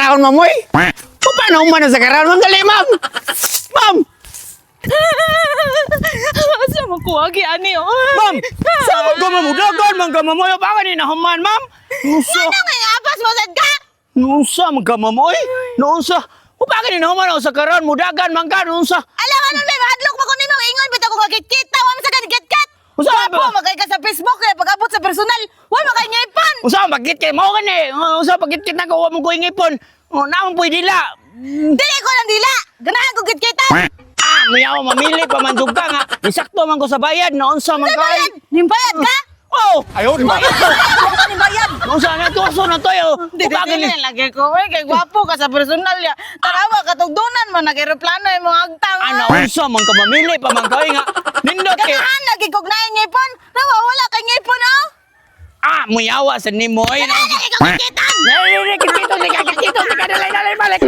karon, ma'am, oy. O paano man sa karon, ma'am? Dali, ma'am. Ma'am, Asa mo kuha gi ani oh. Ma'am, sa mo ka, ma'am? Dagan man ka, ma'am, oy. Baka ni nahuman, ma'am. Unsa? Ano nga apas mo sad ka? Unsa man ka, ma'am, oy? Unsa? O baka ni nahuman ako sa karon, mudagan man ka, unsa? Alam ano ba mahadlok mo kun nimo ingon bitaw ko kagit-kit wa man sa kagit-kit. Unsa man Gwapo ba? magay ka sa Facebook kay pag-abot sa personal, wa makay ngipon. Unsa man pagkit kay mo gani? Unsa pagkit na ko wa mo ko ingipon? O naon po dila? Dili ko lang dila. Ganahan ko git-kitan. Ah, muyaw mamili pa man jud ka nga. Isakto man ko sa bayad, na unsa man kay? Bayad, nimbayad ka? Oh, Ayaw, di ba? Ako nimbayad. Unsa na to? Unsa na to? Yo? Dili Baka ni dili lagi ko oy kay gwapo ka sa personal ya. Tanawa katugdunan man nag-eroplano imong agtang. Ano unsa man ka mamili pa man kay nga. Nindot kay. Ganahan lagi kog naay ngipon. Nawa wala kay ngipon oh. Ah, muyawa sa nimo oy. Ganahan lagi ko git-kitan. Dali, dali, dali, kit-kito, sige, kit-kito, sige, dali, dali, balik.